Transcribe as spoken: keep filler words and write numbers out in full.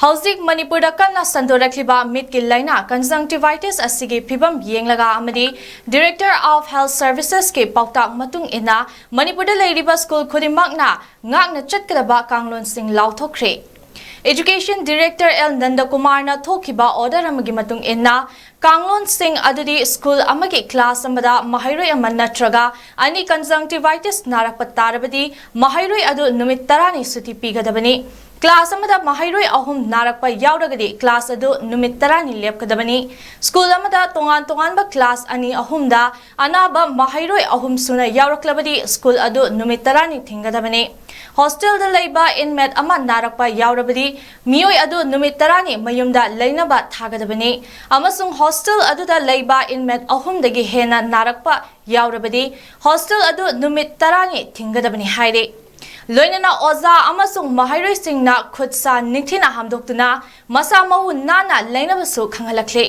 ꯍꯧꯖꯤꯛ ꯃꯅꯤꯄꯨꯔꯗ ꯀꯟꯅ ꯁꯟꯗꯣꯔꯛꯂꯤꯕ ꯃꯤꯠꯀꯤ ꯂꯥꯏꯅꯥ conjunctivitis ꯑꯁꯤꯒꯤ ꯐꯤꯕꯝ ꯌꯦꯡꯂꯒ ꯑꯃꯗꯤ Director of Health Servicesꯀꯤ ꯄꯥꯎꯇꯥꯛ ꯃꯇꯨꯡ ꯏꯟꯅ ꯃꯅꯤꯄꯨꯔꯗ ꯂꯩꯔꯤꯕ ꯁ꯭ꯀꯨꯜ ꯈꯨꯗꯤꯡꯃꯛꯅ ꯉꯥꯛꯅ ꯆꯠꯀꯗꯕ ꯀꯥꯡꯂꯣꯟꯁꯤꯡ ꯂꯥꯎꯊꯣꯛꯈ꯭ꯔꯦ꯫ Education Director ꯑꯦꯜ ꯅꯟꯗꯀꯨꯃꯥꯔꯅ ꯊꯣꯛꯈꯤꯕ order ꯑꯃꯒꯤ ꯃꯇꯨꯡ ꯏꯟꯅ ꯀꯥꯡꯂꯣꯟꯁꯤꯡ ꯑꯗꯨꯗꯤ ꯁ꯭ꯀꯨꯜ ꯑꯃꯒꯤ class ꯑꯃꯗ ꯃꯍꯩꯔꯣꯏ ꯑꯃ ꯅꯠꯇ꯭ꯔꯒ ꯑꯅꯤ conjunctivitis ꯅꯥꯔꯛꯄ ꯇꯥꯔꯕꯗꯤ ꯃꯍꯩꯔꯣꯏ ꯑꯗꯨ ꯅꯨꯃꯤꯠ ꯇꯔꯥꯅꯤ ꯁꯨꯇꯤ ꯄꯤꯒꯗꯕꯅꯤ꯫ Class ꯑꯃꯗ ꯃꯍꯩꯔꯣꯏ ꯑꯍꯨꯝ ꯅꯥꯔꯛꯄ ꯌꯥꯎꯔꯒꯗꯤ class ꯑꯗꯨ ꯅꯨꯃꯤꯠ ꯇꯔꯥꯅꯤ ꯂꯦꯞꯀꯗꯕꯅꯤ꯫ ꯁ꯭ꯀꯨꯜ ꯑꯃꯗ ꯇꯣꯉꯥꯟ ꯇꯣꯉꯥꯟꯕ class ꯑꯅꯤ ꯑꯍꯨꯝꯗ ꯑꯅꯥꯕ ꯃꯍꯩꯔꯣꯏ ꯑꯍꯨꯝ ꯁꯨꯅ ꯌꯥꯎꯔꯛꯂꯕꯗꯤ ꯁ꯭ꯀꯨꯜ ꯑꯗꯨ ꯅꯨꯃꯤꯠ ꯇꯔꯥꯅꯤ ꯊꯤꯡꯒꯗꯕꯅꯤ꯫ Hostelꯗ ꯂꯩꯕ inmate ꯑꯃ ꯅꯥꯔꯛꯄ ꯌꯥꯎꯔꯕꯗꯤ ꯃꯤꯑꯣꯏ ꯑꯗꯨ ꯅꯨꯃꯤꯠ ꯇꯔꯥꯅꯤ ꯃꯌꯨꯝꯗ ꯂꯩꯅꯕ ꯊꯥꯒꯗꯕꯅꯤ ꯑꯃꯁꯨꯡ hostel ꯑꯗꯨꯗ ꯂꯩꯕ inmate ꯑꯍꯨꯝꯗꯒꯤ ꯍꯦꯟꯅ ꯅꯥꯔꯛꯄ ꯌꯥꯎꯔꯕꯗꯤ hostel ꯑꯗꯨ ꯅꯨꯃꯤꯠ ꯇꯔꯥꯅꯤ ꯊꯤꯡꯒꯗꯕꯅꯤ ꯍꯥꯏꯔꯤ꯫ ꯂꯣꯏꯅꯅ ꯑꯣꯖꯥ ꯑꯃꯁꯨꯡ ꯃꯍꯩꯔꯣꯏꯁꯤꯡꯅ ꯈꯨꯠ ꯁꯥ ꯅꯤꯡꯊꯤꯅ ꯍꯥꯝꯗꯣꯛꯇꯨꯅ ꯃꯁꯥ ꯃꯎ ꯅꯥꯟꯅ ꯂꯩꯅꯕꯁꯨ ꯈꯪꯍꯜꯂꯛꯂꯤ꯫